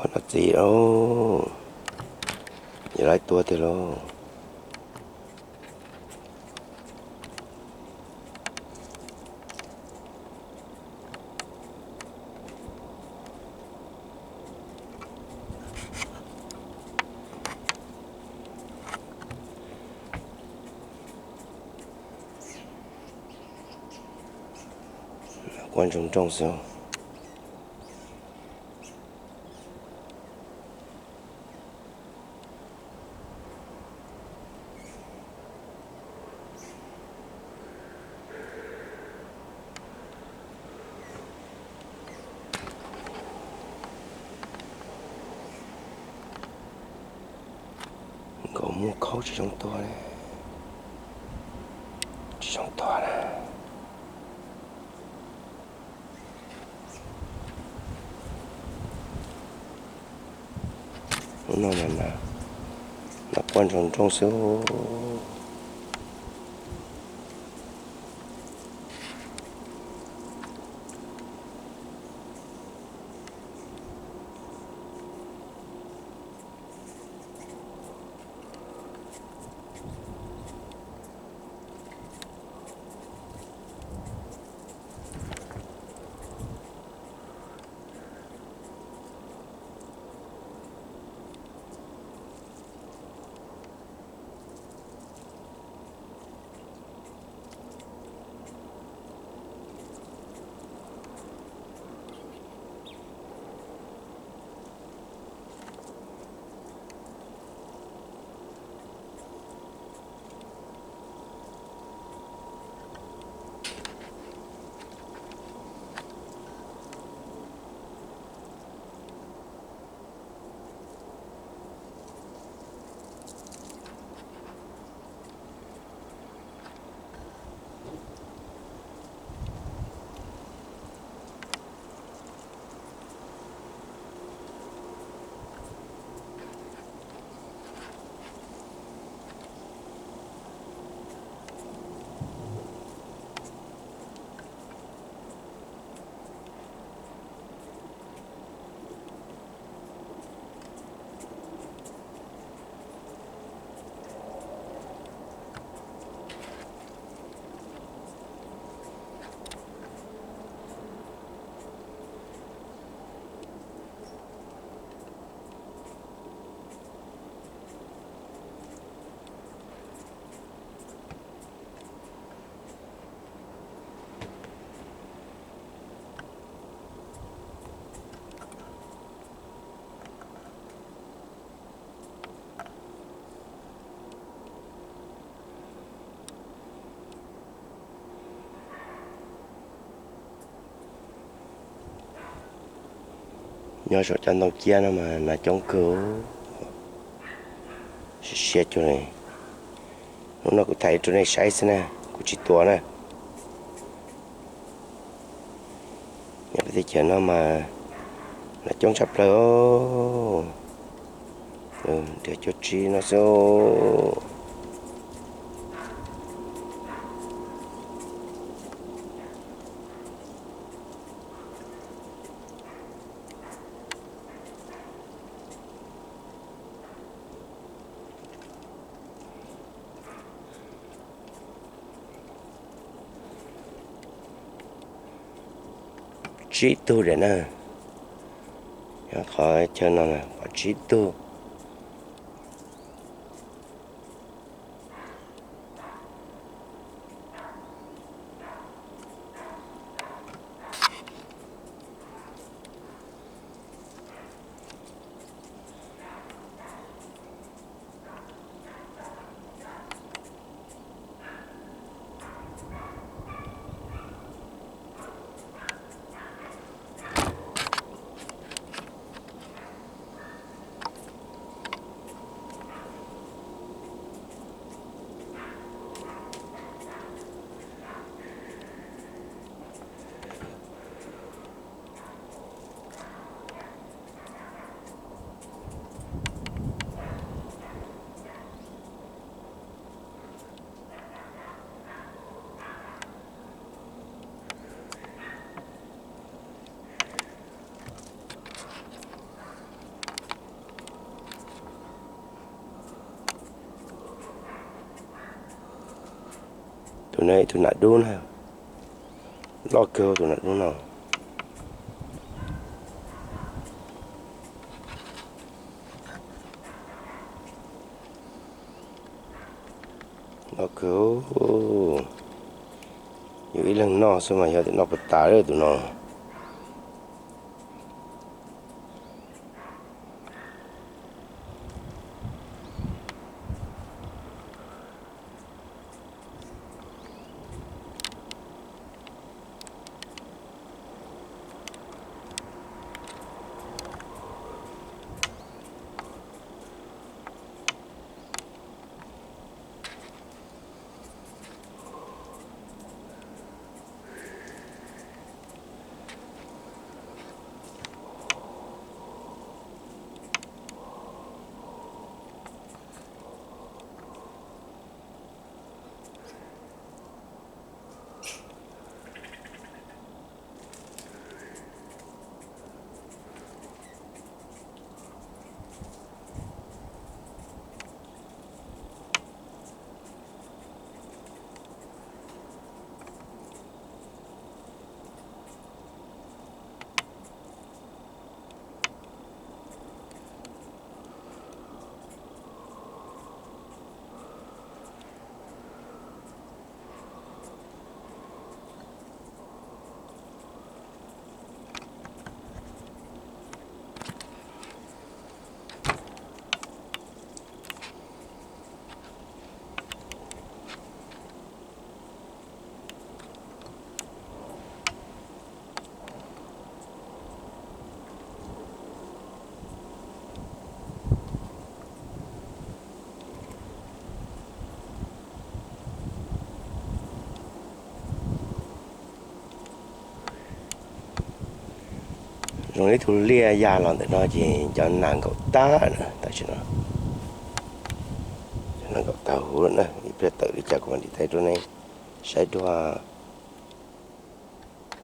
Los txiv lauj, yuav lawv tua tiag lauj. Quaj ntsoog nrooj xwb. Nkaus muaj khaub tsis zoo tuag, tsis zoo tuag na. Hnub no mas nas quaj ntsoog nrooj xwb. Nyob saum cov ntoo ciab no mas nas coob kawg, siab siab cuag li. Hnub no kuv thaij rau nej saib xwb na, kuv tsis tua na. Nyob peb teb chaws no mas nas coob tshaj plaws. Nrhiav cuag tsi no xwb. Tsib tug daim na, qhov chaw no pom tsib tug. Tus nam dub na, loj kawg tus nam dub no. Loj kawg, yus ib leeg noj xwb mas yog tias noj puas tas lawm tus no. Zoo li ib tug liaj ya los ntawm no ces cov nas nkaum tag tam sim no. Nas nkaum tag huv lawm na, ib pliag tawm li cas kuv mam li thaij rau nej saib dua.